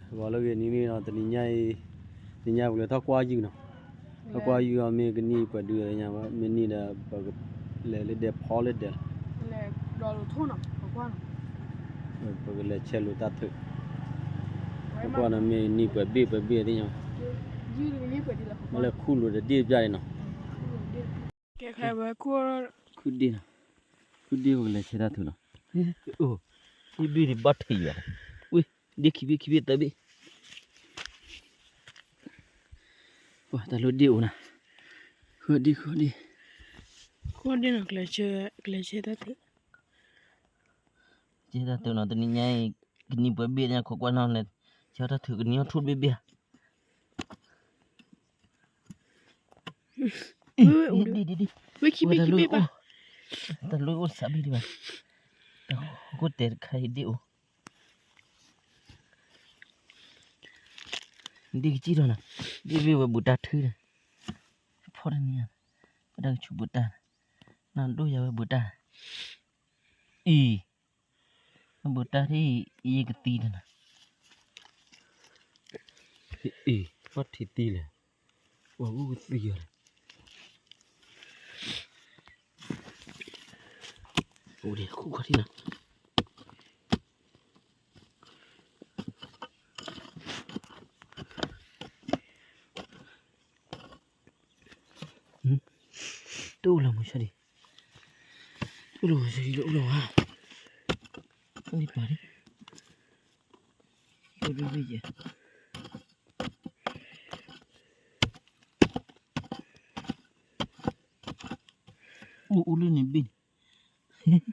ဂီၤလၢဂ့ၤ နံၤနံၤနီၤ တနံၤညါအံၤ, တနံၤညါပကလဲၤထီၣ်ကွၢ်ယုၢ်နီၤ, ထီၣ်ကွၢ်ယုၢ်အီၤ မ့ၢ်ကနံၣ်ပှဲၤဒုးညါဘၣ်, မ့ၢ်နံၣ်ဒီး ပကလဲၤလၢဒဲးဖီလၢဒဲးလီၤ, ပကလဲၤဆဲးလိာ်တၢ်ထုး, ကွၢ်နီၤ မ့ၢ်နံၣ်ပှဲၤဘ့ၣ်ပှဲၤဘ့ၣ်သ့ၣ်ညါ, မ့ၢ်လဲၤခူၣ်လိာ်တဒ့ၣ်ပျၢ်န့ၣ်နီၤ, ခူၣ်ဒ့ၣ်နီၤ, ခူၣ်ဒ့ၣ်ပကလဲၤဆဲးတၢ်ထုးနီၤ, အိၣ်, ဒ့ၣ်ဘ့ၣ်န့ၣ်ဘၣ်ထံးယၤ, ဝ့ၢ်, ဒ့ၣ်ခံဘ့ၣ်ခံဘ့ၣ်သၢဘ့ၣ် ပှၤတၢ်လိၣ်ဒ့ၣ်အိၣ်နၤ, ဃၢဒ့ၣ်ဃၢဒ့ၣ်, ဃၢဒ့ၣ်နီၤ, ကလဲၤဆဲးတၢ်ထုး, ဆဲးတၢ်ထုးနီၤ, တနံၤညါအံၤ ကနံၣ်ပှဲၤဘ့ၣ်ညါ ခိးကွၢ်နီၤလဲၣ်, ဆဲးတၢ်ထုးကနံၣ်အီၣ်ထူၣ်တဘ့ၣ်ဘ့ၣ်ဧါ, ဒ့ၣ်ဒ့ၣ်ဒ့ၣ်, ဝဲတၢ်လိၣ်အိၣ်, တၢ်လိၣ်အိၣ်သးဘ့ၣ်ဒံးဘၣ်, တၢ်ဟီၣ်ခိၣ်တဲာ်တခါအံၤဒ့ၣ်အိၣ် ဒ့ၣ်ကစံၣ်ထီၣ်နၤ, ဒ့ၣ်ဘ့ၣ်ဝဲဘူးတၢ်ထုဒီး, ဖီတနံၤဧါ, ပတၢ်ကဆူးဘူးတၢ်, နဒိၣ်ယၤဝဲဘူးတၢ်, အံၤ, ဘူးတၢ်ဒ်အံၤ ယကသံဒီးနၤ, အံၤ, ပှၤထံၣ်သံလဲၣ်, ပှၤဂုၢ်ကသံယၤလဲၣ်, အိၣ်ဒံးခူၣ်ခီၣ်ထံၣ်နၤ တအိၣ်လၢၤမဆါဒံး, တအိၣ်လၢၤမဆါဒံး တအိၣ်လၢၤဝဲ, အိၣ်ဒံးပာ်ဒံး, အိၣ်ဒံးယဲ, အိၣ်အိၣ်လၢန့ၣ်ဘ့ၣ်န့ၣ်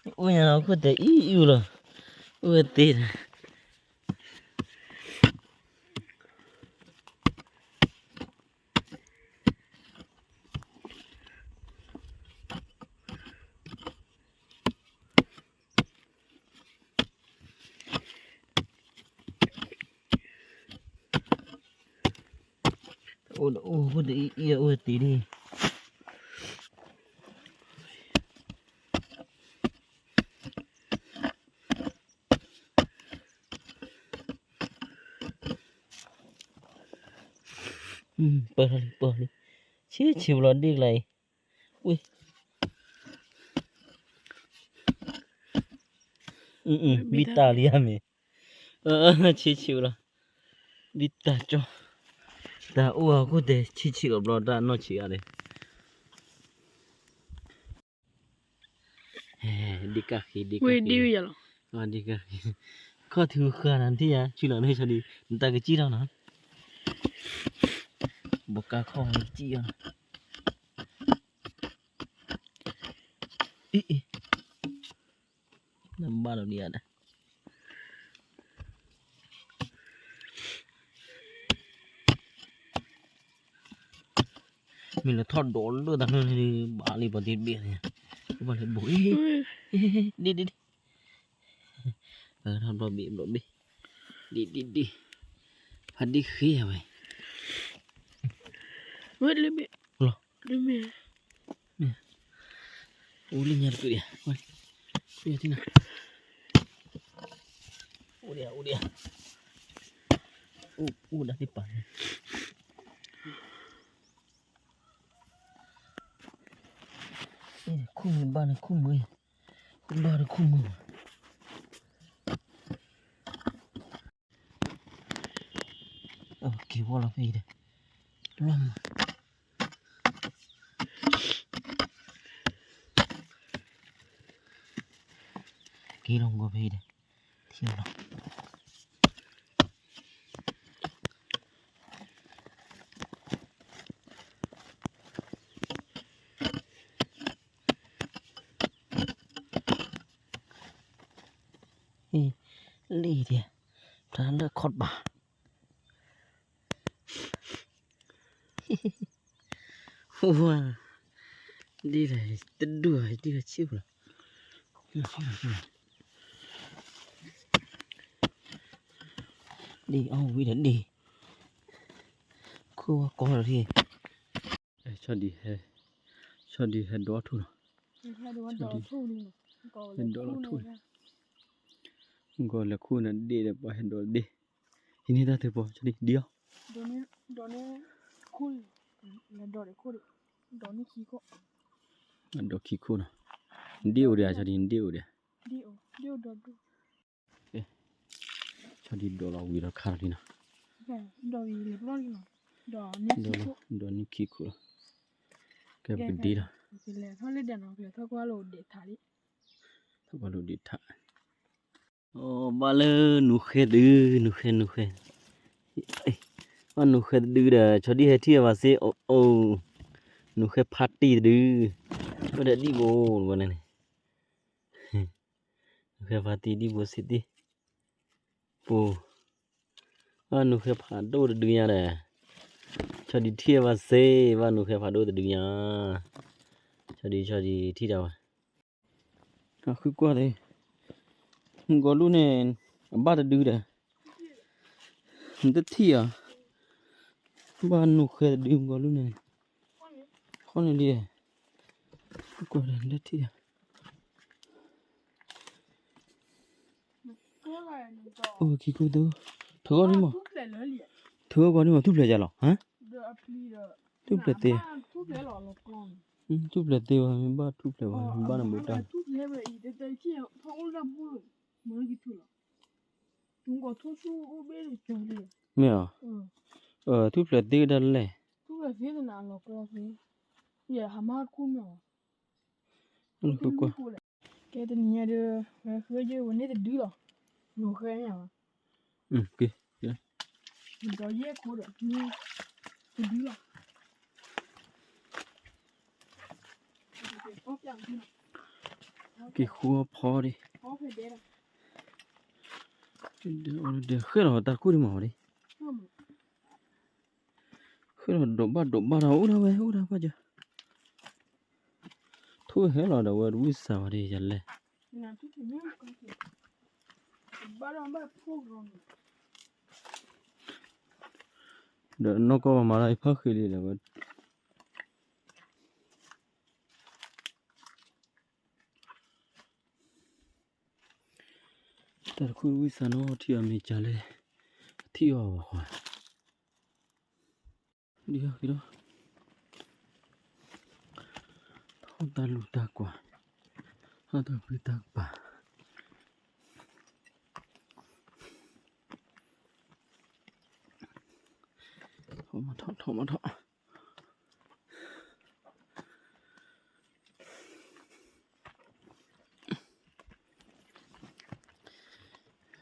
အိၣ်ညါလီၤ ခိၣ်တဲာ်အံၤအံၤလီၤ, အိၣ်ဝဲသ့ဒီး အိၣ်အိၣ်ခိၣ်တဲာ်အံၤအံၤအိၣ်ဝဲသ့ဒီး ပၢၢ်ထီၣ်လံ ပၢၢ်လံ, ဆံးဆံးဘျီဒ့ၣ်ကျါအံၤ, ဝ့ၢ်, ဘံၣ်တၢ်လံဧါမ့ၢ်, ဆံးဆံးဘျီ, ဘံၣ်တၢ်ကၠီ, တၢ်အိၣ်အခိၣ်တဲာ်ဆံးဆံးလီၤဘျီတၢ်နီၢ်ဆံးအါလဲၣ် ဒ့ၣ်ကၣ်ဃ့ ဒ့ၣ်ကၣ်ဃ့, ဒ့ၣ်ကၣ်ဃ့, ခီၣ်ထံဃာ်နၤထံၣ်ယါ ဆူလီၤန့ၣ် ဆီဒံး နတၢ်ကစံၣ်ထီၣ်နီၤ, ဘိးကါခီၣ်ကစံၣ်အီၤ, အ့ၣ်အ့ၣ်, နဘၣ်လီၤဒံးဧါဒၣ် မ့ၢ်လၢထီၣ်ဒိးလၢတၢ်န့ၣ် ဘၣ်လံပှၤဒ့ၣ်တဘ့ၣ်န့ၣ်, ဘၣ်လံဘိး, ဒ့ၣ်ဒ့ၣ်ဒ့ၣ်, ထီၣ်ဘျီဘ့ၣ်ဘျီဘ့ၣ်, ဒ့ၣ်ဒ့ၣ်ဒ့ၣ်, ဖးဒ့ၣ်ဃ့ဝဲ, လီၤ, အိၣ်လၢညါတကုာ်ဒံး, အိၣ်ဒံး, အိၣ်ဒံး, အိၣ်ဒံးပာ်န့ၣ် ခူၣ်မုာ်ဘၣ်န့ၣ်ခူၣ်မုာ်, ခူၣ်ဘၣ်ဒီးခူၣ်မုာ်ဘၣ်, က့ၤဝီလီၤဖဲအံၤဒီး, လီၤမး, က့ၤလီၤမးဖဲအံၤဒီး, ထံၣ်လီၤ လံဒံး, တၢ်လၢခီၣ်ဘၣ်, ဝါ, ဒ်လဲၣ်, တဒူၣ်ဧါ, ဒ်လဲၣ်ဆံၣ်လီၤ, ဒ်အီၣ်ဝံၤဒီးဒ်, ခိၣ်ဝါကီလီၤဒ်, ဆီဒံး, ဆီဒံးဟဲဒိးထူၣ်လီၤ, ဟဲဒိးထူၣ်လီၤ, ဂီၤလဲၤခူၣ်နၤဒ့ၣ်ဒီး ပှၤဟဲဒိးဒ့ၣ် ဒ်န့ၣ်တၢ်သုးပီ ဆီဒံၣ်ဒံအီၤ, ဒိးန့ၢ်ခိၣ်, ဒိးခံခိၣ်နီၤ, ဒံအိၣ်ဒံး ဆီဒံၣ်ဒံအိၣ်ဒံး, ဆီဒံၣ်ဒိးလီၤဝံၤဒီးခါလီၤလံနီၤ, ဒိးနုၢ်ခံခိၣ်လီၤ, ကဲပကဒ့လီၤ, ထီၣ်လၢဒဲးထး ဘၣ်လၢနူၤဃဲတဒု, နူၤဃဲနူၤဃဲ, ဘၣ်နူၤဃဲတဒုဒီး ဆီဒံၣ်ဟဲထံၣ်အဘၣ်စ့, အိၣ်, နူၤဃဲဖါတံၢ်တဒု, အိၣ်ဒီးဒံၣ်ဘိန့ၣ်, နူၤဃဲဖါတံၢ်ဒံၣ်ဘိစ့တံၢ်, ပူၤ, ဘၣ်နူၤဃဲဖးဒိၣ်တဒုညါဒီး, ဆီဒံၣ်ထံၣ်အဘၣ်စ့, ဘၣ်နူၤဃဲဖးဒိၣ်တဒုညါ, ဆီဒံၣ် ဆီဒံၣ်ထံၣ်တၢ်ဝဲ အဃုကွၢ်သ့, မုၢ်ကီၤလူၢ်န့ၣ် အဘၣ်တဒုဒီး, နတထံၣ်ဧါ, ဘၣ်နူၤဃဲတဒုမုၢ်ကီၤလူၢ်န့ၣ်, ဃီန့ၣ်လံ, ဃုကွၢ်ဒီးနတထံၣ်ဧါ, အိၣ်ခံခိၣ်သိ, ထဂီၢ်န့ၣ်မး, ထဂီၢ်ကွၢ်န့ၣ်မး ထူၣ်ဖျဲးယါလီၤ, ထူၣ်ဖျဲးသ့, ထူၣ်ဖျဲးသ့ဝဲ မ့ၢ်ဘၣ်ထူၣ်ဖျဲးဝဲ မ့ၢ်ဘၣ်နဘိတၢ်, မ့ၢ်ဧါ, ထူၣ်ဖျဲးသ့ဝဲဒၣ်လဲၣ်, ကဲတနံၤညါဒီး ဝဲဃုဝဲယဲၢ်ဝဲန့ၣ်တဒုလီၤ, နူၤဃဲန့ၣ်, က့ၤဃုအီၣ်ဖီဒံး, ဃဲလီၤတၢ်တခိၣ်ဒံးမးဝဲဒံး, ဃဲလီၤဒိးဘၣ်ဒိးဘၣ်ဒီး အိၣ်ဒၣ်ဝဲ အိၣ်ဒၣ်ဘၣ်ကၢ ထိၣ်ဟဲလီၤဒီးဝဲတဝံၣ်စၢ်ဝဲဒၣ်ယလဲၣ်, ဒီးနီၢ်ကီၢ်ပမၤလၢယဖၣ်ဃံလံဒီးဝဲ, တၢ်တခိၣ်တဝံၣ်စၢ်နီၤ ထံၣ်အီၤမ့ၢ်ကၢ်လဲၣ်, ထံၣ်အီၤဘၣ်ဃီ, ဒ်အီၤက့ၤဒီး, ထီၣ်တၢ်လူၢ်တၢ်ကွၢ်, ထီၣ်တၢ်ဖုတၢ်ပာ်, ထီၣ်မးထီၣ် ထီၣ်မးထီ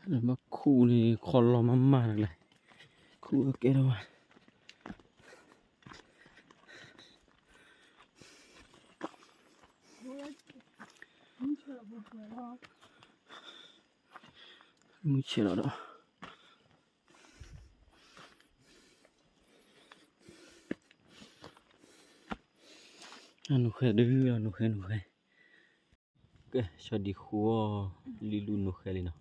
ၣ် ဘၣ်ခူၣ်န့ၣ် ခီလီၤမးမးတကလဲၣ်, ခူၣ်အကဲထီၣ်ဘၣ်, မုၢ်ဆဲးလီၤဒီး နူၤဃဲတဒု နူၤဃဲ နူၤဃဲ, ကဲ ဆီဒံၣ်ဃုအီၣ် လံလူနူၤဃဲလံနီၤ,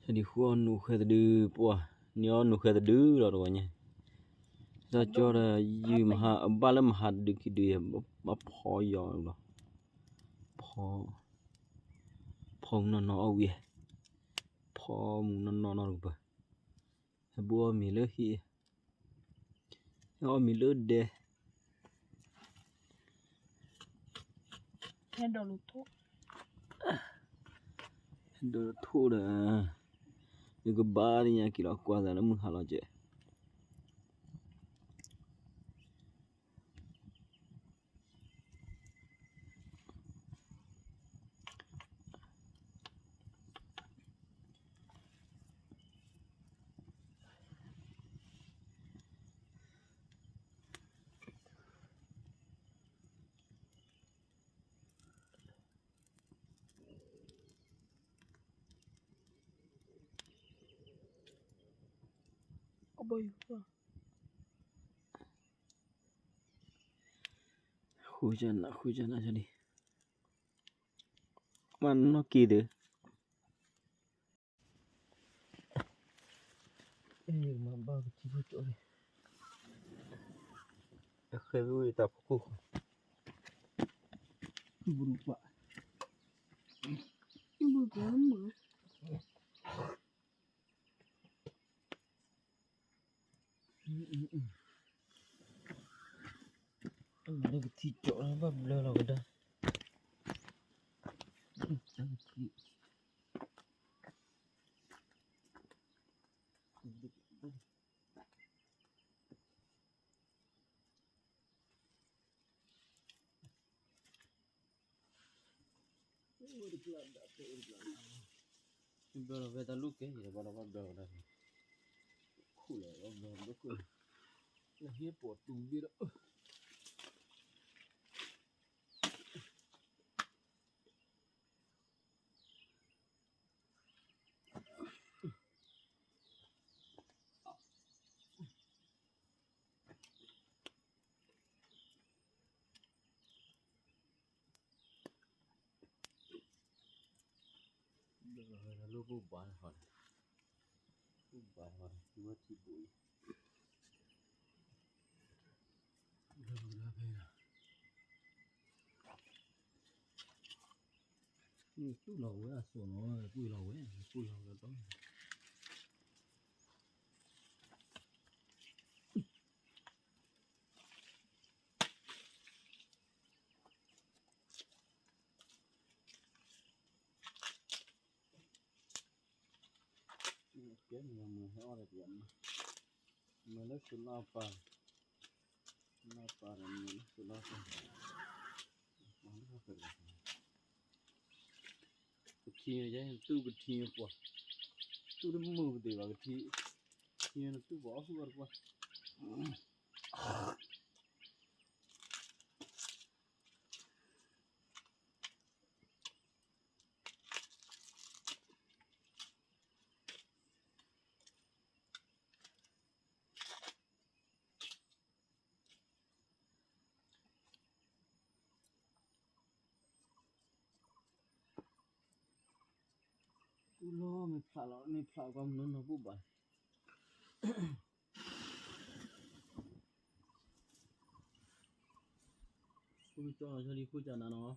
ဆီဒံၣ်ဃုအီၣ်နူၤဃဲတဒု ပှၢ် န့ၢ်အီၣ်နူၤဃဲတဒုလီၤတဂီၤညါ, တၢ်ကၠီဒီး ယုၢ်မဟါ အဘၣ်လၢမဟါတဒုခံဒု ဘၣ်ဖီယီၤလီၤ, ဖီ ဖီမုၢ်နီၢ်နီၢ်အီၣ်ဝံၤ, ဖီမုၢ်နီၢ်နီၢ်နီတကပၤ, ဟဲဘိအီၣ်မ့ၤလၢဟံၣ်, ဟဲအီၣ်မ့ၤလၢဒဲ, ဟဲဒိးလၢထိၣ်ဒီး, ယကဘါဒံးညါက့ၤလီၤ ကွၢ်သးလၢမုၢ်ဟါလီၤကဲး ဃုနၤ ဃုနၤ မၤနီၢ်က့ၤဒီး မၤဘၣ်ကထံဖိကၠိလံ, အဃဲဝံၤတၢ်ဖီခိၣ်ဃီ, ဘုပှၤ, ဘုပှၤမုၢ် ဘုပှၤမုၢ်, ဘုပှၤမုၢ် အမၤလၢကထံကၠီၣ်လၢဘၣ်ဘျၢလီၤကဒါ. ဘျၢလီၤဝဲတၢ်လူၢ်ကဲ ယတဘၣ်လီၤဘၣ်ဘျၢလီၤဒၣ်, ခိၣ်လီၤဘျၢလီၤခိၣ်, လၢဟံၣ်ပိာ်တူဘ့ၣ်ဒီး ဘျၢလီၤဝဲဒၣ်လၢပူၤဘၣ်ဟီန့ၣ်, ပူၤဘၣ်ဟီန့ၣ် ထံဝဲထံဘိအံၤ, ဘျၢလီၤဝဲဒၣ်ဖဲဒၣ်, တူၢ်လီၤဝဲအစိၤနီၤ, တူၢ်လီၤဝဲ, တူၢ်လီၤဝဲဒီး ကဲမ့ၢ်မ့ၢ်ဟဲအီၣ်ဒီး မ့ၢ်လၢစလီပၢ်, စလီပၢ်ဒီးမ့ၢ်လၢစလီပၢ်, ကထံယဲ တူၢ်ကထံပှၤ, တူၢ်တမုာ်ပသ့ၣ်ဘၣ်ကထံ, ထံနတူၢ်ပှၤအီၣ်ဟုၣ်အီၣ်တပှၢ် တူၢ်လီၤမ့ၢ်ဖျးလီၤ မ့ၢ်ဖျးကွၢ်မနုၤနီၢ်ပူၤဘၣ်, ဃိကၠီလီၤဆီလံ ဃိကၠီနၤနီၤ.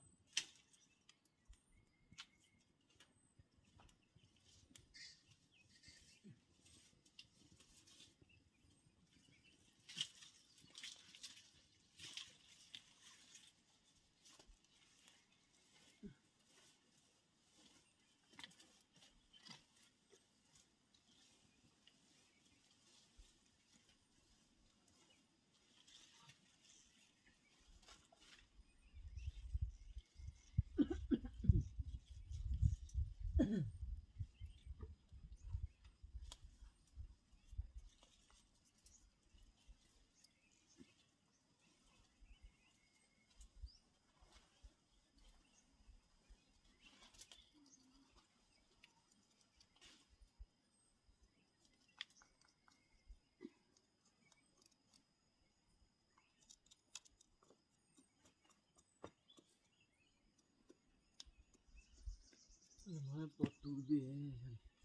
ပိာ်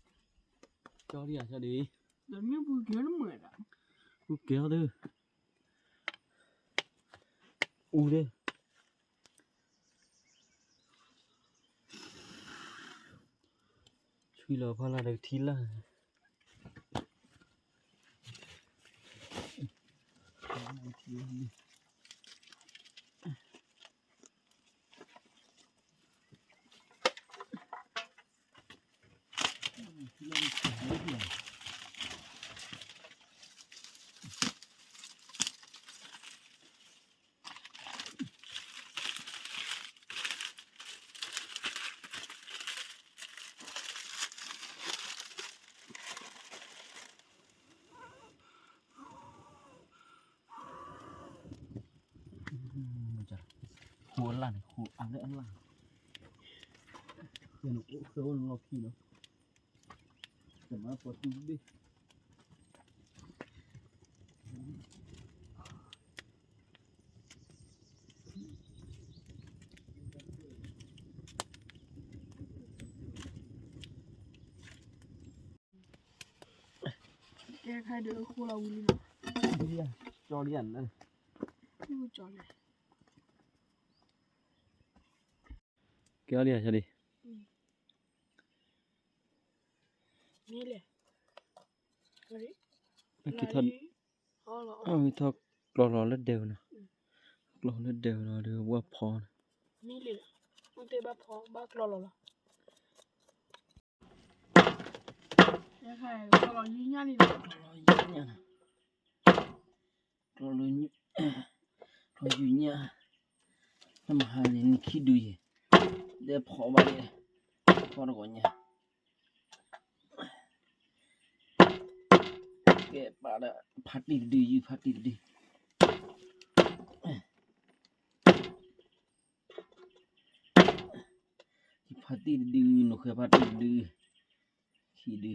တူဘ့ၣ်, ကၠီလံဧါ ကၠီလံ, ပူၤကဲအီၤဒီး, အူဒီး, ဆွံလီၤဖီလာ်ဒီးကထံလာ် ဃိအလၣ်န့ၣ် ဃိအါလၢအလၣ်, ကဲနအိၣ်ဃဲအိၣ်နလီၢ်ခံနီၤ, ကမၤပိာ်တူဘ့ၣ် ကဲခါဒီးဃိလီၤဝံၤလံနီၤ, ကၠီလံဧါ, ကၠီလံ, ကဲအီၤလံဧါ ကၠီလံ, မ့ၢ်လဲၣ်, ကထီၣ် အဝဲထီၣ်ကျီလီၤလၢဒဲဝဲနီၤ, ကျီလၢဒဲဝဲနီၤဒီး ဝဲဖီန့ၣ်, မ့ၢ်လံ, မ့ၢ်တဘၣ်ဖီ ဘၣ်ကျီလီၤလီၤ, ကျီလီၤယုၢ်ညၣ်လံနီၤ, ကျီလီၤယုၢ်ညၣ်, ကျီလီၤယုၢ်ညၣ်, တၢ်မဟါန့ၣ် နံၣ်ခံဒုယဲၢ်, ဒဲဖီဘၣ်ယဲၢ်, ဖီတဂီၤညါ ကဲပာ်ဒီး ဖါတံၢ်တဒု ယုၢ်ဖါတံၢ်တဒု, ယုၢ်ဖါတံၢ်တဒု နိၣ်ဃဲဖါတံၢ်တဒု, ခံဒု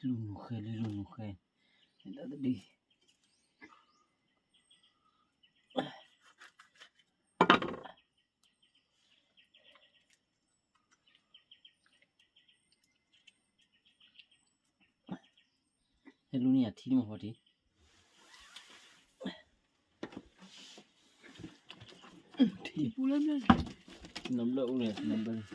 လူၤနုာ်ဃဲ လူၤနုာ်ဃဲ, တဒု ဟဲလူၤန့ၢ်ယၤထံမ့ၢ်ဖီတံၢ်, ထံပူၤလၢန့ၣ်, နဘျၢၣ်အိၣ်န့ၣ် နဘျၢၣ် ဒီးဆံးဒၢးလီၤ.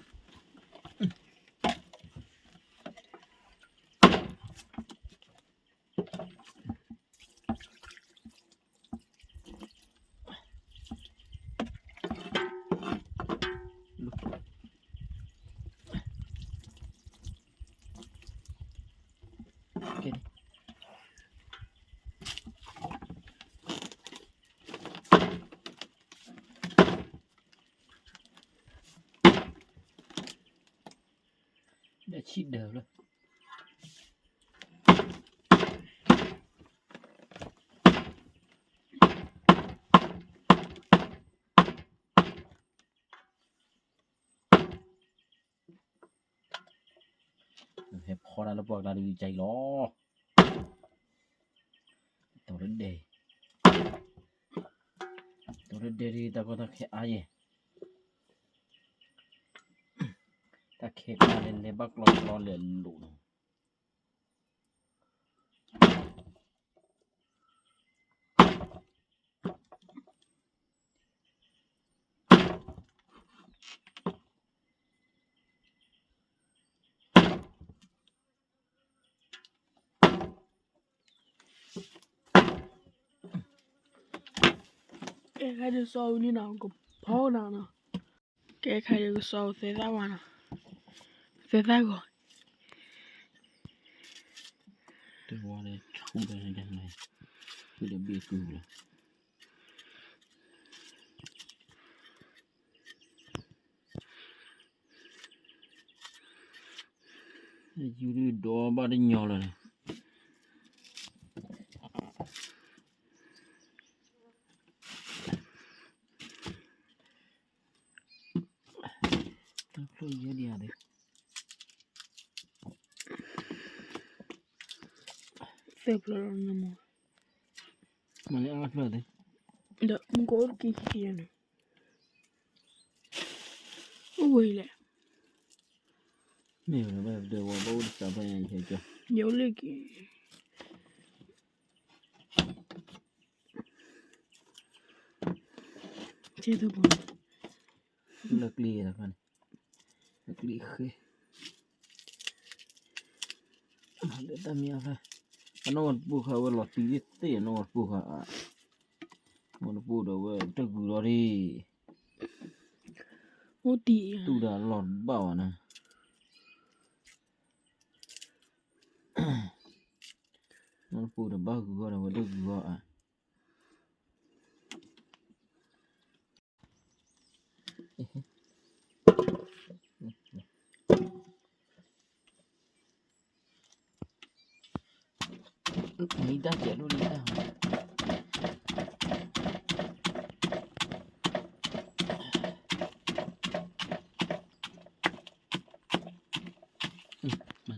ဟဲဖီတၢ်လၢပှၢ်ကျါတဂ့ၤကၢ်အံၤလီၤ. တီၤလၢဒဲး, တီၤလၢဒဲးဒ်တၢ်ကီတၢ်ခဲအါယဲၢ်, တၢ်ခဲကျါလဲၤလဲၤဘၣ်ကျီကျီလဲၤလိာ်နီၤ. ကဲခါဒ်စီၤဝံၤလံနီၤ, ကဖီနၤနီၤ. ကဲခါဒ်ကစီၤသဲသၣ်ဝါနီၤ, သဲသၣ်ဂီၤ, တဝါဒီးဆူဒီးန့ၣ်, ဃုဒီးဘ့ၣ်ကုၢ်လီၤ. ယူၤဒုဒီးဘၣ်တညီလီၤန့ၣ်, တၢ်ဖျိယဲၢ်ဒံးဧါသ့ၣ်, သၢဖျိလီၤနမ့ၢ်, မၤလၢအါဖျိသ့ၣ်, ဒီးမူကအိၣ်တက့ၢ်ခံက့ၢ်န့ၣ်, အိၣ်ဝဲလဲၣ်, မ့ၢ်ဝဲဘၣ်ဒဲးဝဲဘၣ်အိၣ်တစးဖဲယဟဲကၠီ, ယအိၣ်လၢက့ၤ လၢကျံတဖၣ်န့ၣ်, လၢကျံဃဲ, မၤလၢတၢ်မံၤအဖျါ, အနီၢ်ဝဲတပူၤဃီဝဲလီၤတံၢ်သ့ၣ် အနီၢ်ဝဲတပူၤဃီ, ဝဲတပူၤဒီးဝဲတဂုၤလီၤဒံး, တူၢ်ဒီးလီၤတဘၣ်ဝဲန့ၣ် နီၢ်တပူၤဒီးဘၣ်ဂုၤဂီၢ်ဒီးဝဲဒၣ်ဂုၤဂီၢ်အါ, မ့ၢ်တၢ်ကဲၤဒိၣ်လံတၢ်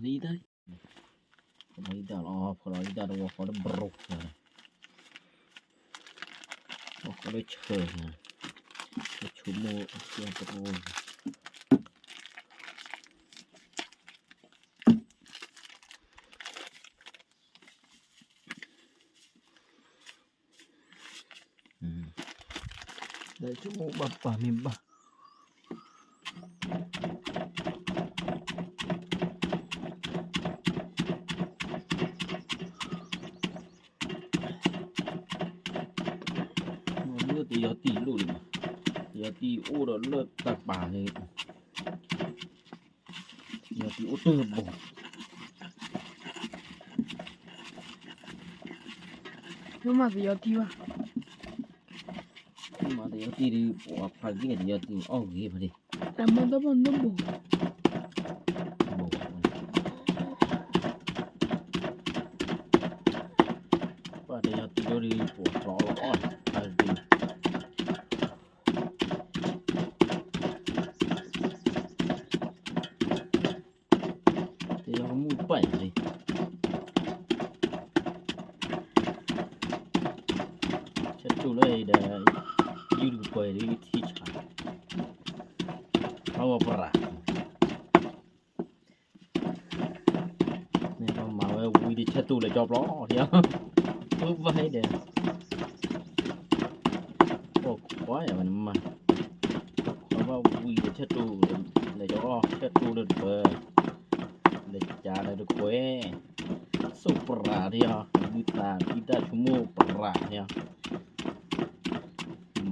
ယံတၢ်, ယံတၢ်လီၤ ဖီလီၤယံတၢ်တဝီဃီလၢဘြိၣ်, ဝီဃီလၢဆၢ, လၢဆိကမိၣ်ကဲတရိ ဒီးဆိကမိၣ်ဘၣ်ပာ်မ့ၢ်ဘၣ်, မ့ၢ်တယီၤတံၢ်လိၣ်န့ၣ်, တယီၤတံၢ်အိၣ်ဒီးလၢတၢ်ပာ်န့ၣ် ယီၤတံၢ်အိၣ်တၢ်ဘီ, မ့ၢ်မၤတယီၤတံၢ်ဘၣ်, မ့ၢ်မၤတယီၤတံၢ်ဒီး ပှၤဖးဂ့ၤတယီၤတံၢ်အီၣ်ဂ့ၤဖဲန့ၣ်, တၢ်မၤတၢ်ဘီၣ်နဘိ, ပှၤတယီၤတံၢ်ဒီး ပှၤကျီအီၣ်လီၤအီၣ်န့ၣ် ဖးဂ့ၤ တယီၤမူပာ်အံၤလံ, ဆဲးတူၢ်လၢအံၤဒီး ယူၢ်တကပှဲၤဒ်ထံဆး, အဝဲပရၤ မ့ၢ်မၤဝဲဝံၤဒီးဆဲးတူၢ်လဲၤကၠီပျီ, အိၣ်ဘၣ်ဟဲဒီး အိၣ်ခွါယၤဝဲန့ၣ်မး, အိၣ်ခွါဘၣ်ဝံၤဒီးဆဲးတူၢ်လဲၤကၠီ, ဆဲးတူၢ်လၢတပၢၤ, လဲၤကၠီလၢတခွဲး, စိၣ်ပရၤဒံးအီၤ ဒုးသးဒုးတၢ်ဆိကမိၣ်ပရၤဒံးအီၤ,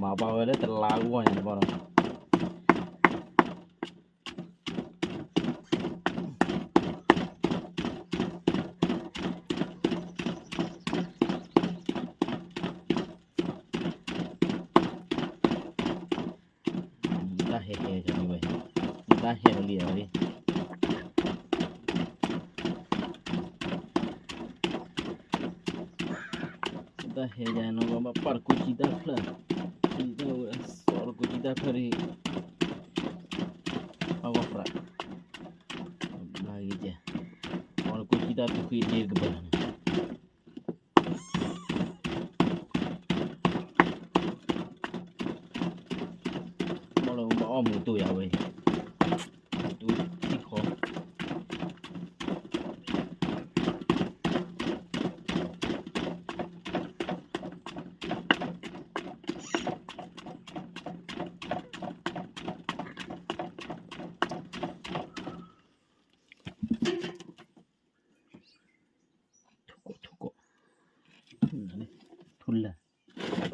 မၤဘၣ်ဝဲလၢတလါဂီၢ်ညါတဘၣ်ဒီး တၢ်ဟဲဟဲဝဲ, တၢ်ဟဲလံဝဲ, တၢ်ဟဲယၤနီၤ ဘၣ်ပာ်တကိးစံးတၢ်ဖျၢၣ်, စံးတၢ်ဝဲ စီၤတကိးစံးတၢ်ဖျၢၣ်ဒီး အဝဲပြး, ဘျါဂ့ၤကဲ, စီၤတကိးစံးတၢ်ဖျၢၣ်ဃ့ဒ့ကပၤန့ၣ် မ့ၢ်လၢဘၣ်အီၣ်မူတူာ်ယၤဝဲ, မူတူာ်ထံၣ်ဃီ, ထူကိး ထူကိး, ထူလၢ်,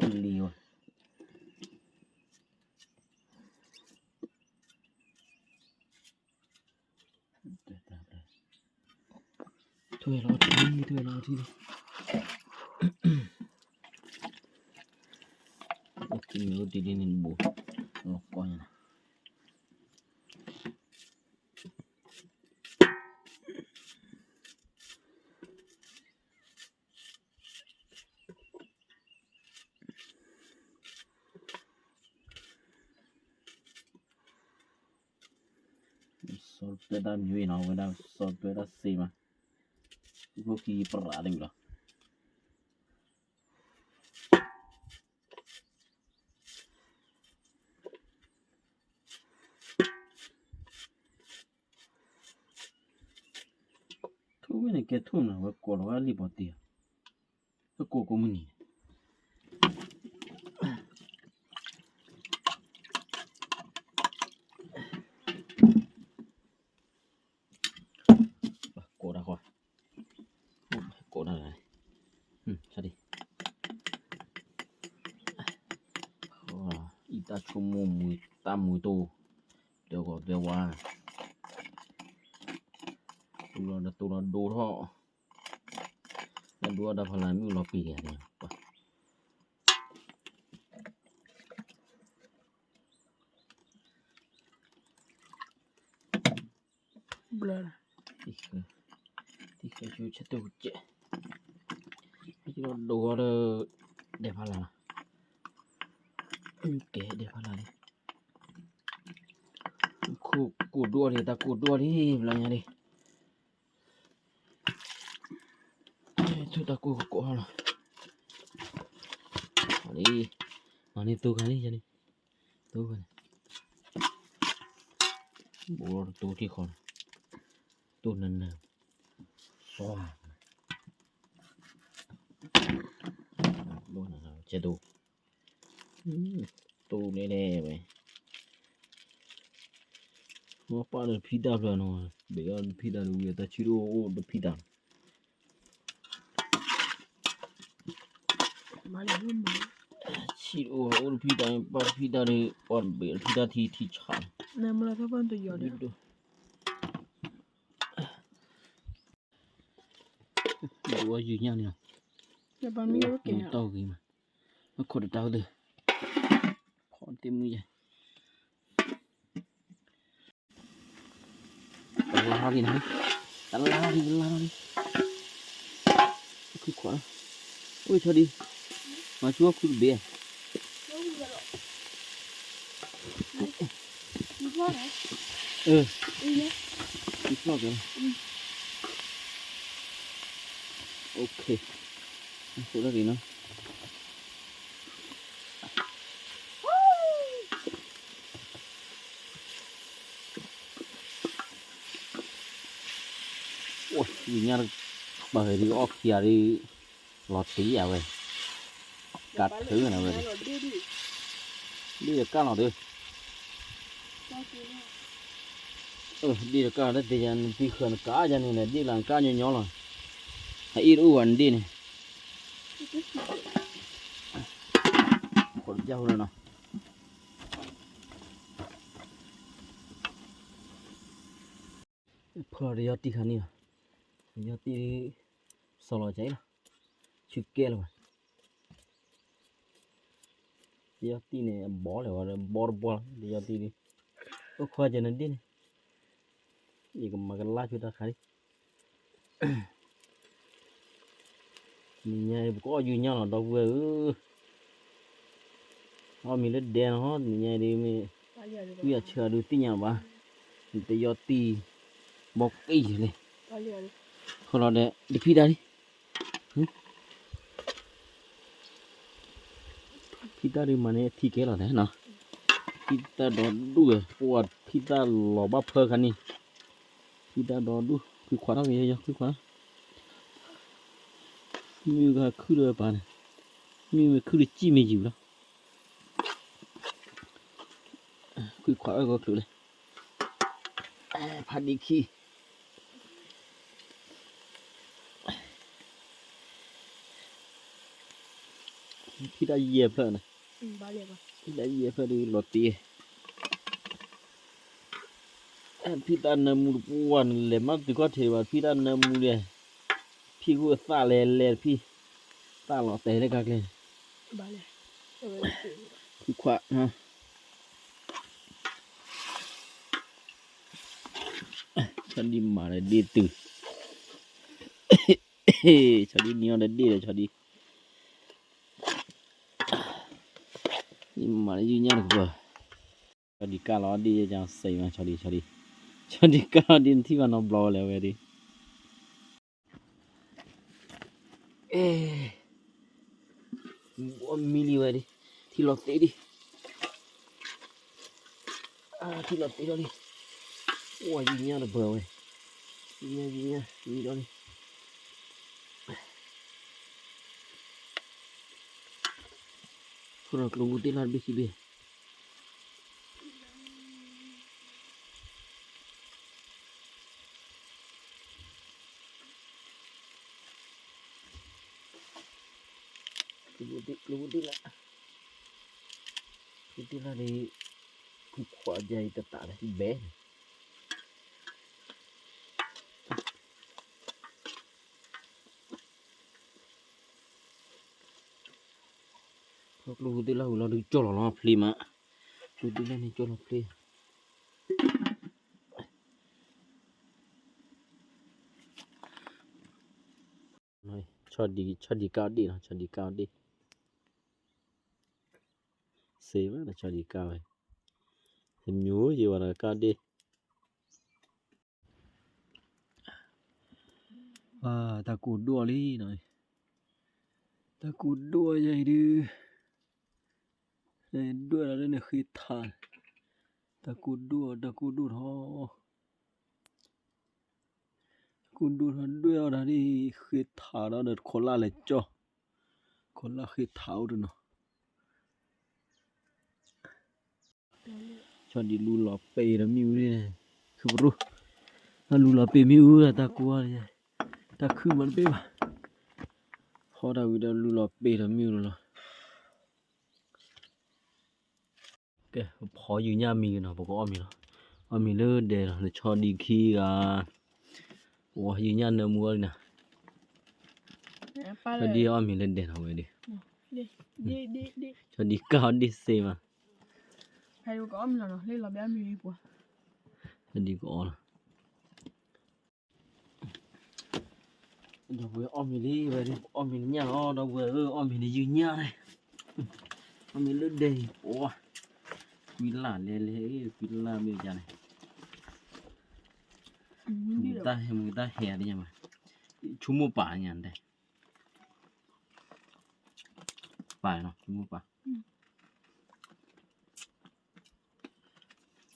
ထူလံဝဲ, ထွဲလီၤထံ ထွဲလီၤထံလီၤ, အိၣ်တ့ၢ်န့ၣ် အိၣ်တ့ၢ်ဒ်န့ၣ်တဘိ, လီၤကီညါ စီၤတပၢတၢ်မံၤဝဲနီၤ ဝဲဒၣ်စီၤတပၢတၢ်စ့မး, ဖိခံပရးလံလီၤ. ထူဝဲန့ၣ်ကဲထူၣ်နၤ ဝဲကိးလီၤဝဲလံာ်ပီၤတံၢ်, ဝဲကိးကိးမုၢ်နံၤန့ၣ် ကိးတၢ်ဃီ, ကိးတၢ်, အံၤတၢ်ဆိကမိၣ်မူတၢ်မူတိၢ်, ဒီးဂီၤတဲဝါ, တူၢ်လီၤဒီးတူၢ်လီၤဒိထီၣ်, တၢ်ဒိတၢ်ဖီလာ်မ့ၢ်လီၤပံၤက့ၤန့ၣ် ဘျၢ, တံၢ်ဃဲဆူဆဲးတူၢ်ကဲး, ဒိၣ်ဒီး, ဒဲးဖးလၢ်လီၤ, ကဲဒဲးဖးလၢ်လံ, ခိၣ်ကိၢ်ဒိၣ်လံ တၢ်ကိၢ်ဒိၣ်လံ ဘျီညါလံ, တၢ်ကိၢ်ကကိးဟီလီၤ, လံ, မၤန့ၢ်သိခါလံ ယၤန့ၣ်, သိခါန့ၣ်, ဘိးလီၤတသိထံၣ်ဃီလီၤ, သိနၢၤနၢၤ, သွါ, ဘိးနၢၤနၢၤ ကဲသိ, သိန့ၣ်န့ၣ်ဝဲ, မ့ၢ်ပၢ်ဒီးတဖံးတၢ်ဖျၢၣ်နီၤ, ဘ့ၣ်အီၣ်တဖံးတၢ်ဒီးဝံၤအတၢ်ဆံးတအိၣ်အိၣ်တဖံးတၢ် ဆံးတအိၣ်အိၣ်တဖံးတၢ် ပၢ်တဖံးတၢ်ဒီး ပှၤတဘ့ၣ်တဖံးတၢ်ထံထံဆးလီၤ, ဒိးယုာ်ညၣ်န့ၣ်လီၤ, တီၢ်ဂ့ၤမး, မ့ၢ်ခိးတတၢ်ဝဲသ့ၣ်, ခိးတ့ၢ်မုၢ်ယဲ တလါလီၤလံ, တလါလီၤလံ, ခွံခွါလီၤ, အိၣ်ဆီဒံး, မၤဆူၣ်အီၣ်ခုတဘ့ၣ်, အၢ, ဖျီၣ်ကဲလီၤ, အိၣ်ခ့, အဃိတၢ်ဂ့ၤနီၤ အိၣ်ညါတဘၣ်ဂ့ၤဒ် အီၣ်ခံဂၤဒ် လီၤတံၢ်အဝဲ, ကးထုးနၤဝဲ, ဒ့ၣ်တကၢ်လီၤဒီး, ဒ့ၣ်တကၢ်လီၤတသ့ၣ်ညါ နသံဃၢၤနကးယၤန့ၣ် ဒ့ၣ်လၢနကးညီညီလီၤ, အအ့ၣ်တအိၣ်ဘၣ်နဒ့ၣ်န့ၣ်, ခိးတကၢ်ဖိလီၤနီၤ ဖၢတယီတံၢ်ခါန့ၣ်လီၤ, တယီတံၢ် စီၤလီၤကၠဲလီၤ, ဆူကဲလၢၤဘၣ်, တယီတံၢ်န့ၣ် အဘီလဲၣ်ဝဲ ဘီတဘီလီၤ တယီတံၢ်ဒ်, အိၣ်ခွါကဲနဒ့ၣ်န့ၣ်, ယကမၤကလါဆူတၢ်ခါလံ နံၤညါအံၤ ပကအီၣ်ယုာ်ညါလီၤ ဒီပုၢ်ဝဲၢ်ဧၢ, အီၣ်မ့ၤလၢဒဲနီၤ နံၤညါအံၤဒ်မ့ၢ်, ဝံယၤဆၢအဒုးသ့ၣ်ညါဘၣ်, နတယီတံၢ်, ဘီကံၢ်လဲၣ်, ဃိလီၤဒီး တဖံးတၢ်လံ, ဖံးတၢ်ဒ်မၤန့ၣ်အထံကဲလီၤတဲနီၤ, ဖံးတၢ်ဒီဒူၣ်ဝဲ ပှၤဖံးတၢ်လီၤဘၣ်ဖၢခါန့ၣ်, ဖံးတၢ်ဒီဒူၣ် ခွံခွါထီၣ်က့ၤယီၤ ခွံခွါ, မုၢ်ဂၤခုၣ်ဒီးပၢ်န့ၣ်, မုၢ်မ့ၢ်ခုၣ်ဒီးစံၣ်မ့ၢ်ယံာ်လီၤ, ခွံခွါအၢၣ်ဂီၤချုးလဲၣ်, ဖးဒံးခံ ဖံးတၢ်ယဲၢ်ဖျၢၣ်န့ၣ်, ဖံးတၢ်ယဲၢ်ဖျၢၣ်ဒ်လီၤတံၢ်, ဖံးတၢ်နၢမူတပူၤဝဲန့ၣ် လဲၤမးတုၤခီၣ်ထံးဘၣ် ဖံးတၢ်နၢမူဒ်, ဖံးဃုာ်သၣ်လဲၤလဲၤတဖံး, သၣ်လီၤတဲာ်လၢကါကျဲန့ၣ်, ခွံခွါ ဆီဒံၣ်မၤဒီးဒ့ၣ်တုၤ, ဆီဒံၣ်နံၤအီၤဒီးဒ့ၣ်ဒီးဆီဒံၣ်, မၤလၢယုၢ်ညၣ်တကပၤ, ဆီဒံၣ်ကၢ်လီၤဒ့ၣ်ယဲၢ်ကစံးမး ဆီဒံၣ်, ဆီဒံၣ်, ဆီဒံၣ်ကၢ်လီၤဒ့ၣ်နထံၣ်ဘၣ်နီတဘျီဝဲလဲၣ်ဝဲဒၣ် အဲ, ဘီမံလံဝဲဒၣ်, ထံလီၤသ့ဒၣ်, ထံလီၤသ့ဒီးလံ, အိၣ်ယံၤညါတပၢၢ်ဝဲ, ယံၤညါ ယံၤညါ မံဒီးလံ, ဖိဒီးကျိပူၤတ့ၢ်လၢ်တဘ့ၣ်ခံဘ့ၣ် ကျိပူၤတ့ၢ်လၢ်, ကျိပူၤတ့ၢ်လၢ်ဒီး, ဖုခွါယၤအံၤတတးလၢဘဲန့ၣ် ကျိပူၤတ့ၢ်လၢ်ဝံၤလီၤဒုးကၠီၣ်လီၤလီၤဖျ့မး, ကျိပူၤတ့ၢ်လၢ်န့ၣ်ကၠီၣ်လီၤဖျ့ ဆီဒံၣ်, ဆီဒံၣ်ကၢ်ဒ့ၣ်လီၤ, ဆီဒံၣ်ကၢ်ဒ့ၣ်, စ့ဘၣ်ဒီးဆီဒံၣ်ကၢ်ဝဲ, တမျိုးယံၤဝဲဒီးကၢ်ဒ့ၣ်, တၢ်ကိၢ်ဒိၣ်လံနီၤ, တၢ်ကူၣ်ဒိၣ်အံၤဒုး, ဒွဲၣ်လီၤလၢနဃ့ထး, တၢ်ကူၣ်ဒိၣ်အီၤ တၢ်ကူၣ်ဒိၣ်ထီၣ်, တၢ်ကူၣ်ဒိၣ်ထီၣ်ဒွဲၣ်အီၤတၢ်ဒ် ဃ့ထးဒီးဒီးတခိးလၢ်လဲၤကၠီ, ခိးလၢ်ဃ့ထးအိၣ်တနီၤ ဆီဒံးလူလီၤပ့ၤဒီးမ့ၣ်အူန့ၣ်, ခုပရူၢ်, တၢ်လူလီၤပ့ၤမ့ၣ်အူဒီးတၢ်ကူၣ်အီၤ, တၢ်ခုၣ်မၤတပ့ၢ်ဘၣ်, ဖီတၢ်ဝံၤဒီးလူလီၤပ့ၤဒီးမ့ၣ်အူလီၤ. ကဲ, ပဖီယုာ်ညၣ်မံလံနီၤ, ပကအီၣ်မ့ၤလီၤ, အီၣ်မ့ၤလၢဒဲလီၤ, နဆီဒံးခံဂၤ, ပဝဲယုာ်ညၣ်နၢမူအီၤလံနီၤ, ဆီဒံးအီၣ်မ့ၤလၢဒဲနီၤဝဲဒီး, ဆီဒံးကၢ်အီၤဒ့ၣ်စ့မး ဖဲဒ်ကအီၣ်မ့ၤလီၤနီၤ, လ့ၣ်လီၤဘၣ်မ့ၤပှၤ, ဖဲဒ်ကအီၣ်လီၤ. ဒီပုၢ်ဝဲၢ်အီၣ်မ့ၤလံဝဲဒၣ်, အီၣ်မ့ၤလၢညၣ်လီၤ ဒီပုၢ်ဝဲၢ်ဧၢ, အီၣ်မ့ၤန့ၣ်ယုာ်ညၣ်န့ၣ်, အီၣ်မ့ၤလၢဒဲအံၤ, ပှၤ, ကွံလၢ်လဲၤလဲၤ, ကွံလၢ်မ့ၢ်ယၤန့ၣ်, မုၢ်တၢ်ဟဲ မုၢ်တၢ်ဟဲသ့ၣ်ညါမး, ဆိကမိၣ်ပာ်ညါဒဲး ပာ်နီၤ, ဆိကမိၣ်ပာ်,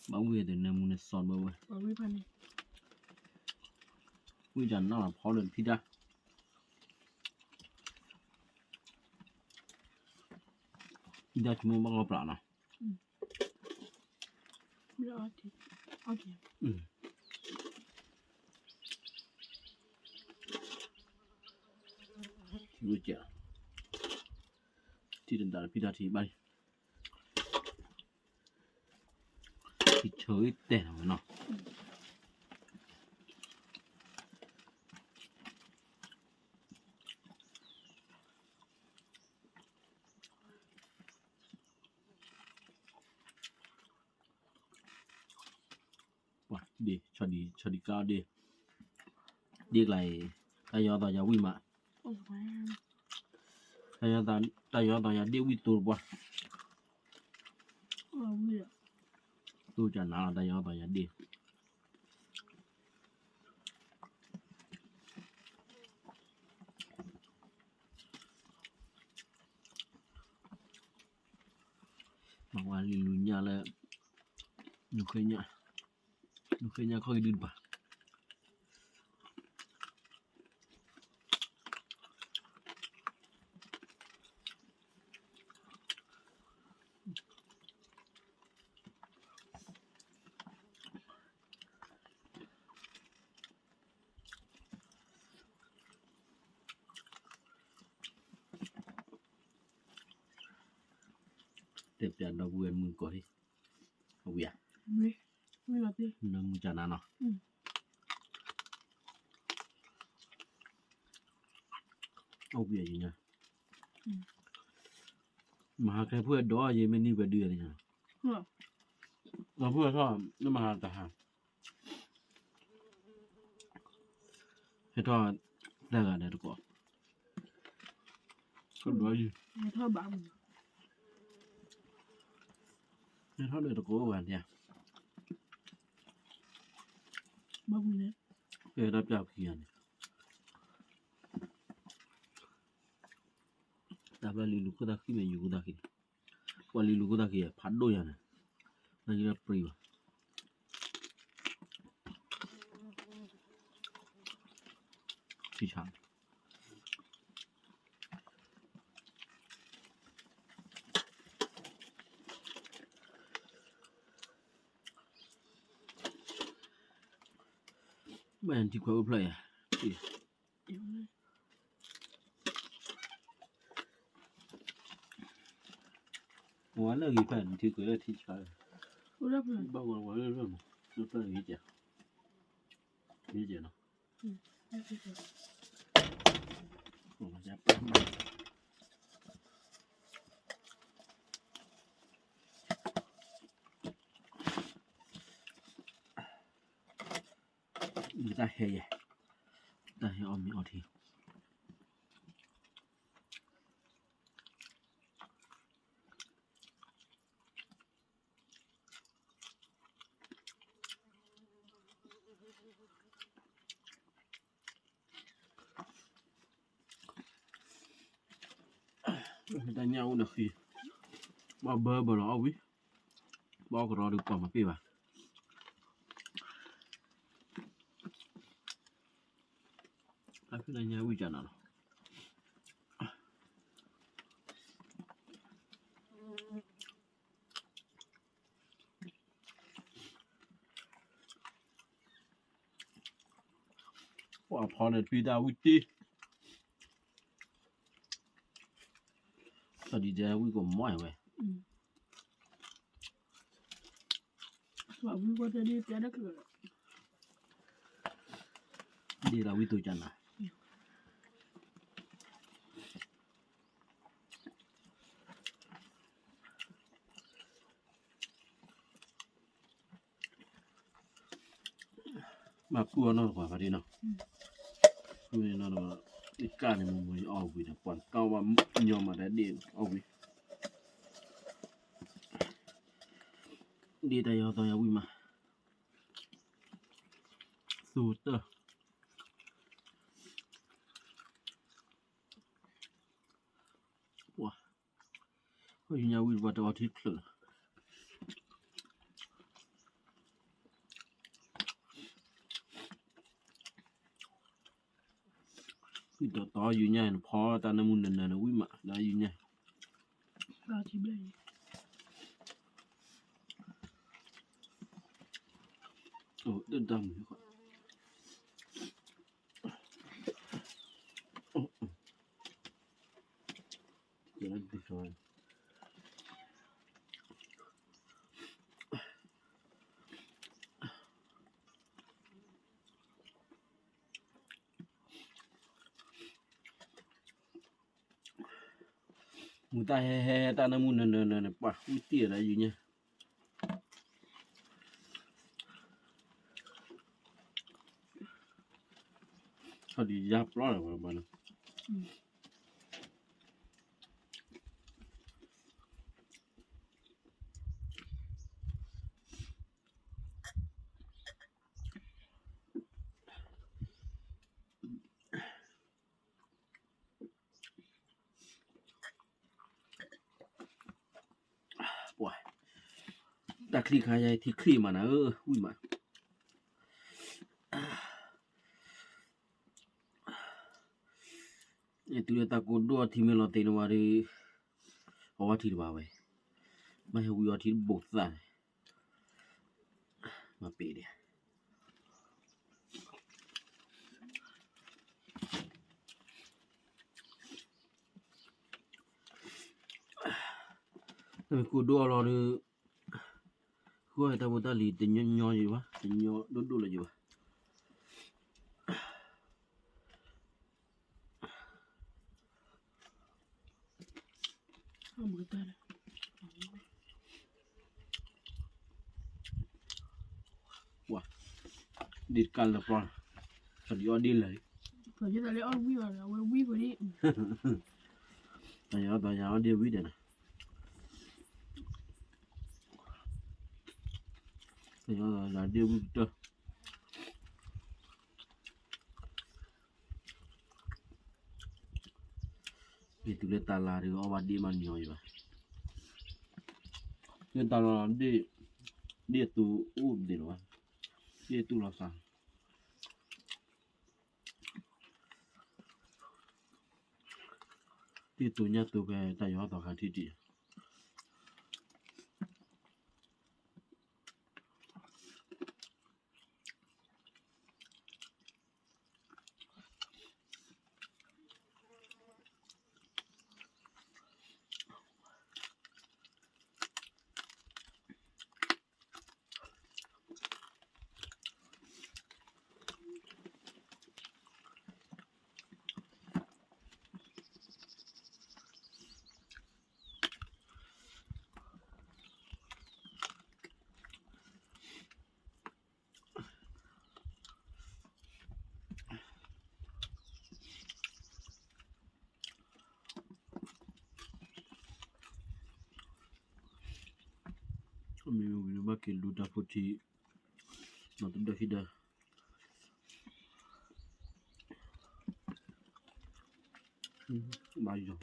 ဘၣ်ဝံၣ်ဒီးနၢမူနစီဘၣ်ဝဲ, ဝံၣ်တၢ်နီၢ်လီၤဖီလၢတဖံတၢ်, ဖံတၢ်ဆိကမိၣ်ဘၣ်လီၤပျၢ်နီၤ. ထံဝဲကဲ, ထံတဒၣ်ဖံတၢ်ထံဘၣ်လံ, ထံဆၢအံၤတဲာ်နီၤဝဲနီၤ. ပှၤဒ့, ဆီဒံးကါဒ့, ဒ့ကျါအံၤ, တၢ်ယီၤသီယၤဝံၣ်မး, တၢ်ယီၤသီယၤဒ့ဝံၣ်တိၤတပှၢ်, တိၤကနၤလီၤ တၢ်ယီၤသီယၤဒ့ မၤဝဲလံလူညၣ်လၢ နူၤဃ့ညၣ်, နူၤဃ့ညၣ်ခီၣ်က့ၤဒုတပၤ, တဲပျးဒီပုၢ်ဝဲၢ်မုၢ်ကီၢ်လံ, အဝံၤဧါ, နမုၢ်ကနၤနီၤ, အဝံၤဧါ, မဟါခဲဖုၣ်ဒီးယမ့ၢ်နံၣ်ပှဲၤဒုန့ၣ်, ဖုၣ်ထီၣ်, နမဟါတဟါ ဟဲထီၣ်သၢဂၤဒီးတကိး, ကဒွးယံၤ, ဟဲထီၣ်ဒီးတကိးဝဲန့ၣ်, ကဲထီၣ်ပျၢ်ခံဂၤန့ၣ်, တၢ်ဘျၢလံလူခိၣ်သၣ်ဃံမ့ၢ်ယူၤခိၣ်သၣ်ဃံ, ပှၤလံလူခိၣ်သၣ်ဃံ ဖးဒိၣ်ယၤန့ၣ်, နာ်က့ဒီးပြံဘၣ် ထံဆး, ဘၣ်ထံခွဲးအိၣ်ဖျဲၣ်ယၤ, ဝဲလၢဂ့ၤဖဲထံခွဲးလၢထံဆး, ဘၣ်ဝဲဝဲလၢလၢမး, လၢဖျဲၣ်ဂ့ၤကဲ, ဂ့ၤကဲနီၤ, တၢ်ဟဲယဲ, တၢ်ဟဲအီၣ်မ့ၤအီထံ တၢ်ဟဲအီၣ်မ့ၤအီထံ, တၢ်ညၣ်အိၣ်ဒီးဃံ, ဘၣ်ဘၢဘၢလီၤအီၣ်ဝံၤ, ဘၣ်အီၣ်ကရီဒီးပှၤမၤပ့ၢ်ဘၣ်. တၢ်ဖံးတၢ်ညၣ်ဝံၣ်ကနၤလီၤ. ပှၤဖီန့ၣ်ဖံးတၢ်ဝံၣ်တ့ၢ်, တၢ်ဒ်တဲဝံၣ်ကမီဝဲ, ဒ်တၢ်ဝံၣ်တိကနၤ မၤကူအီၣ်နီၢ်တပှၤဖါတံၢ်နီၤ, ကူန့ၣ်နီၢ်တပှၤ, အကၣ်န့ၣ်မ့ၢ်မ့ၢ်အီၣ်ဝံၤဒီး ပှၤကၣ်ဝဲညီမးတၢ်ဒ့ၣ်အီၣ်ဝံၤ, ဒ့ၣ်တၢ်ယီၤသီယီၤဝံၣ်မး, သူတၢ် ပှၤ, ယူညါဝံၣ်တပှၤတအီထံတချုးလီၤ. ဝံၣ်တီတီယူညါနဖီတၢ်နၢမူနၢနၢနဝံၣ်မး ဒီးယူညါ, အိၣ်တၢ်မုာ် မုၢ်တၢ်ဟဲဟဲတၢ်နၢမူနၢနၢနၢန့ၣ် ပှၤဝံၣ်တံၢ်ဒီးယူညါ, ဟီဒုးယါပျီလီၤဝဲဘၣ်နီၤ. ပှၤ, တၢ်ချံခါယါထံချံမးနၤဧၢ ဝံၣ်မး, ယတုၤလၢတၢ်ကိၢ်ဒိၣ်အီထံမ့ၢ်လီၤသ့ၣ်န့ၣ်ဝဲဒီး, အဝဲထံတဘၣ်ဝဲ, မ့ၢ်ဟဲဝံၤအီထံတဘိးသၣ်န့ၣ်, မၤပ့ၤဒံး တမ့ၢ်ကိၢ်ဒိၣ်အီလီၤဒီး, ဃိတၢ်ဖိတၢ်လံၤတညီညီယံၤဘၣ် တညီဒိၣ်ဒိၣ်လၢၤယံၤဘၣ်. ပှၤ, ဒ်တကးလၢပျီ, တၢ်ဒ်အီၣ်ဒ်လဲၣ်, တၢ်အီၣ်ဝံၣ်ဘၣ်, တၢ်ယီၤတၢ်ယၤအီၣ်ဒ်ဝံၣ်ဒဲးန့ၣ်, တၢ်ယီၤတၢ်ယၤဒ်ဝံၣ်ကတၢၢ် ယတုၤလၢတၢ်လၤဒီးအီၣ်ဘၣ်ဒ့ၣ်မးညီယံၤဘၣ်. လၢတၢ်လၤဒ့ၣ်, ဒ့ၣ်အသူအိၣ်ဒံးလီၤဘၣ်, ဒ့ၣ်အသူၣ်လီၤသး, ဒ့ၣ်အသူညၣ်သူဖဲတၢ်ယီၤသီခါထံၣ်ထံၣ် မ့ၢ်ဝံၤဘၣ်က့ၤလူၤတၢ်ဖိထံး, မၤတဒၢဟံၣ်ဒၢ, ဘၣ်ယီၤ,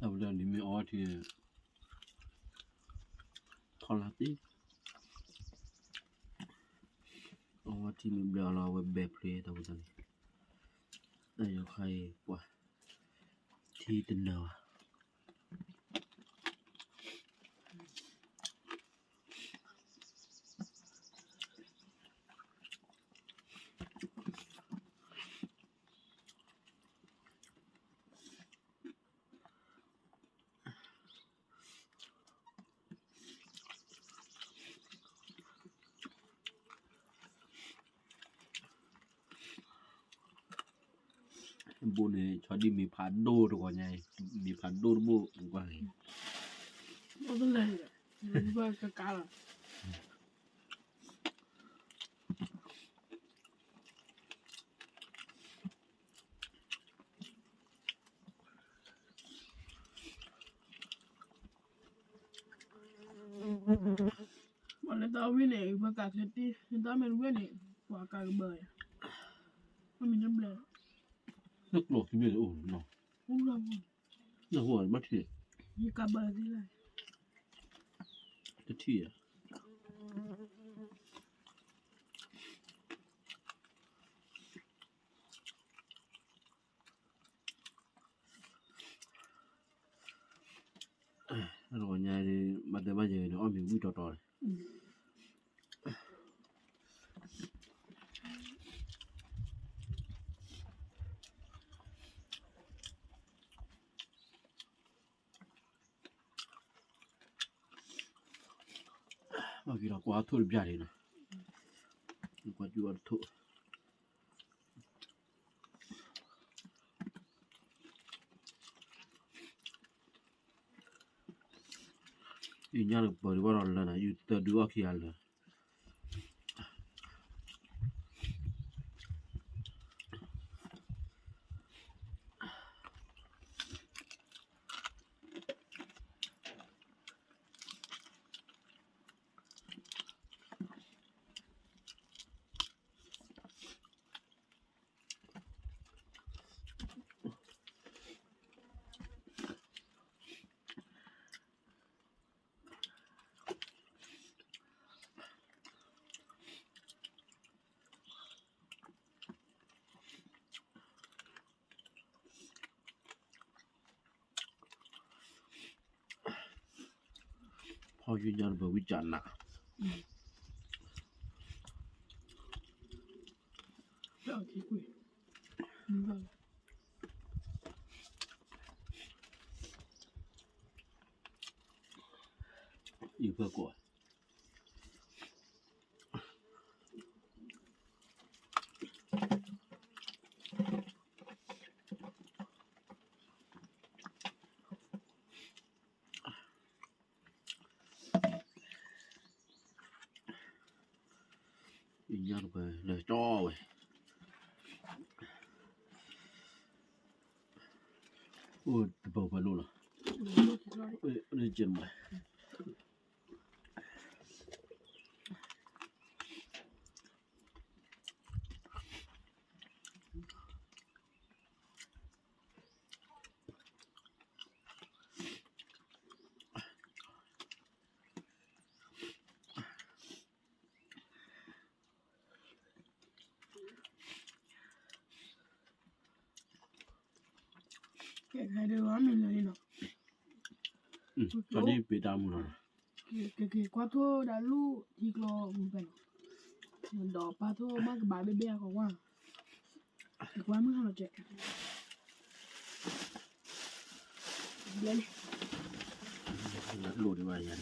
တၢ်ဝဲဒၣ်န့ၣ်မ့ၢ်အီထံ ထီၣ်လၢသ့, အီထံမ့ၢ်ဘျဲးအီၤလီၤ အဝဲဘဲးဖျ့တၢ်ဝဲဒၣ်န့ၣ်, တၢ်ယီၤခါအံၤပှၤ ထံတနၢၤဘၣ်. ဘိန့ၣ် ဆီဒံၣ်မ့ၢ်ဖးဒိၣ်တဂီၤညါအံၤ, မ့ၢ်ဖးဒိၣ်တဘိကွၢ်ဂ့ၤ, ဘၣ်ကကါလီၤ. ပှၤလၢတၢ်ဝံၣ်န့ၣ် ပှၤကးခဲတံၢ်, တၢ်မ့ၢ်တဝံၣ်န့ၣ် ပှၤကးကဘၢယၤ, မ့ၢ်တဘျဲး, လၢကျိးသံဘ့ၣ်အိၣ်နီၤ, အိၣ်လၢမ့ၢ်, လၢဟိဘၣ်ထံၣ်, ယကးဘၢသ့လၢ, တထံၣ်ယၤ တဂီၤညါ ဘၣ်တဲဘၣ်ယဲၤန့ၣ် အီၣ်မ့ၤဝံၣ်တီတီန့ၣ်, ဘၣ်က့ၤဒီးကွၢ်ထိၣ်တဘျၣ်န့ၣ်နီၤ, ကွၢ်ကၠူအီၤတထိၣ် ယညၣ်တကပၤဒုးဘၣ်ဒီးလၢာ်နီၤ, ယတဒုးအီၣ်ခံဂၤလၢာ်. ဖီယုၢ်ညါတဘၢဝံၣ်ကနး, ယဖၢကိး အံၤညါတပၤလၢကၠီဝဲ, အိၣ်တပၤပၤလိၣ်လီၤ, လၢကၠီမး ကဲ ဟဲဒုးဝဲမ့ၢ်လၢန့ၣ်နီၤ, ကၠီဒ်ပ့းတၢ်မူလီၤ, ကက့ၤကွၢ်ထိၣ်ဒၣ်လူၢ်ထံကျီမူဖဲနီၤ, ဒီးပာ်ထိၣ်ဘၣ်ကဘၣ်ဘ့ၣ်ဘ့ၣ်အကဝၢ်, ကကွၢ်မုၢ်ဟါလီၤကဲ ဘျဲၣ်လံ, လိၣ်ဒံးဘၣ်ယၤန့ၣ်,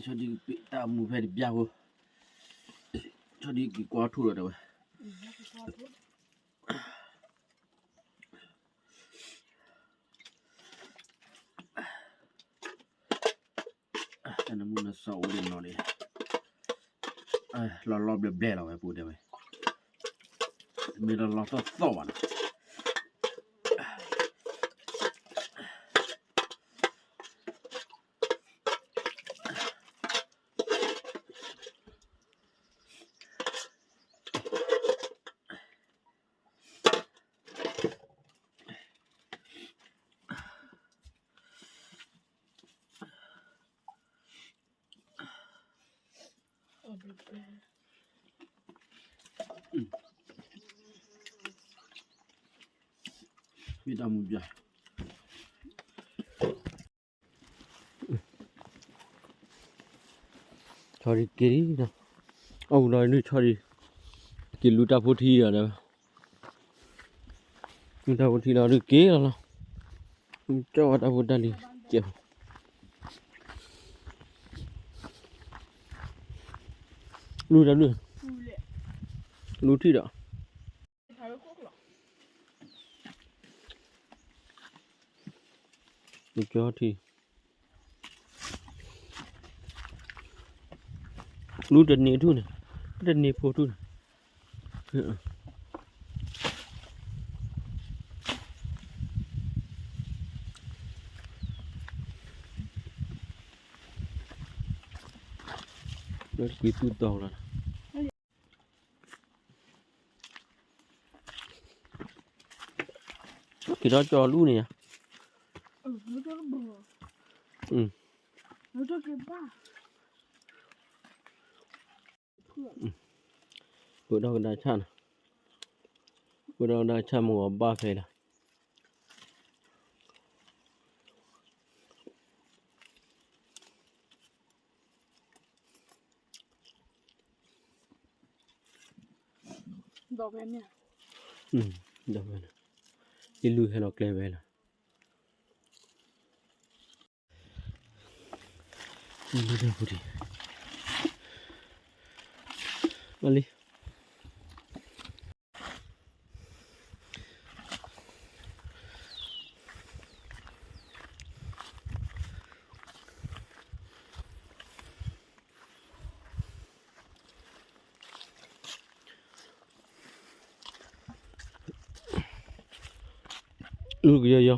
ကၠီဒ်ကပ့းတၢ်မူဖဲတဘျီဖိ, ကၠီဒ်က့ၤကွၢ်ထိၣ်လီၤတဲဝဲ. တၢ်နမုၢ်နစီအိၣ်ဒံးနီၤန့ၣ်, လီၤလီၤဘျဲၣ်ဘျဲၣ်လီၤဝဲပူၤတဲဝဲ, မ့ၢ်လီၤလီၤသီၣ်သီၣ်ဘၣ်နီၤ. အ မ့ၢ်တၢ်မူပျၢ် ဆီဒံးက့ၤလံနီၤ, အအိၣ်လီၤဒုးဆီဒံး, က့ၤလူတၢ်ဖိထံဒီး, လူတၢ်ဖိထံလီၤဒုးက့ၤလီၤလီၤ, ကၠီဝဲတၢ်ဖိတၢ်လံၤ, ကဲ, လူတၢ်ဒုး, လူထံဒီး ကၠီထံ, လူတန့ၢ်ထူၣ်န့ၣ်, တန့ၢ်ဖိထူၣ်န့ၣ်, လၢတကွံသူၣ်တီၤလီၤ. က့ၤထီၣ်ကၠီလူန့ၣ်ယါ, ပၢထီၣ်ကဒါဆၣ်န့ၣ်, ပၢထီၣ်ကဒါဆၣ်မ့ၢ်ဂီၤဘၣ်ဖဲလီၤ. ဒီးဖဲန့ၣ်, ဒီးဖဲန့ၣ်, ယလူၤဟဲလီၤကျဲဝဲလီၤ. လံ လူကယီယီ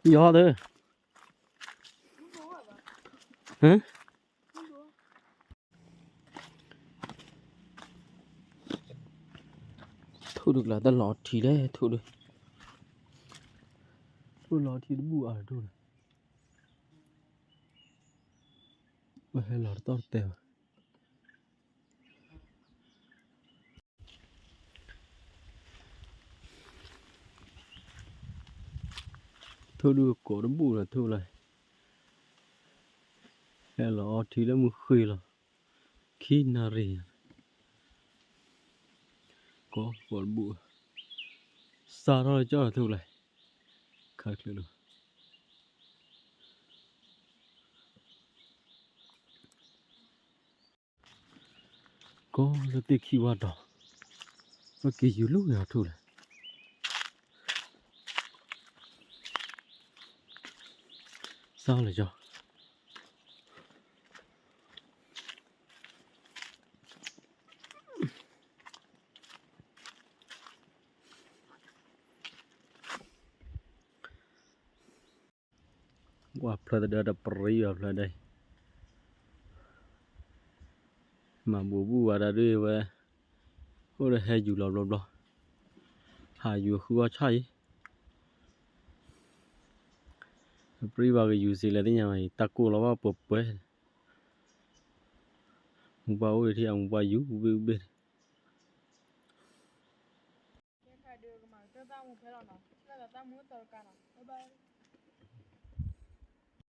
ယီၤသၢ, ထိၣ်ဒုးကျါ တၢ်လီၤထံလဲၣ် ထိၣ်ဒုး, ထိၣ်လီၤထံတဘူၣ်အါထိၣ်လီၤ, ပဟဲလီၤတတီၢ်တတဲဘၣ်. ထိၣ်ဒုးကိးတဘူၣ်လီၤထိၣ်လီၤ, ဟဲလီၤအီထံလၢမုၢ်ဃ့လီၤ, ခံနၣ်ရံၣ်, ကိးကိးတဘူၣ်, စးထီၣ်လၢကၠီထိၣ်လီၤ, ခါတချုးလီၤ. ကီလၢသ့ၣ်ခံဝါတီၤ, ပက့ၤယူၤလူၤန့ၣ်အထူၣ်လဲၣ်, စၢ်လၢယီၤ ကွၢ်ဖျၢၣ်သဒၢတပရံဘၣ်ဖျၢၣ်ဒဲး, မၤဘူးဘူးဝဲဒၣ်ဒ်ဝဲ, အိၣ်ဒီးဟဲယူၤလီၤဘျီဘျီ, ဟးယူၤဃုအီၣ်ဆၣ်အံၤ, တပရံဘၣ်ကယူၤစ့လဲၣ်သ့ၣ်ညါဘၣ်အံၤ တၢ်ကိၢ်လီၤဘၣ်ပှဲၤပှဲၤ, မူပှၢ်အိၣ်ဒံးထံၣ်အမူပှၢ်ယူၤဘ့ၣ်ဘ့ၣ် ကဲခါဒုးကမၤကတၢၢ်သၣ်မူဖဲလီၤနီၤ, လၢသးသၣ်မူသီတကါနီၤ, bye bye.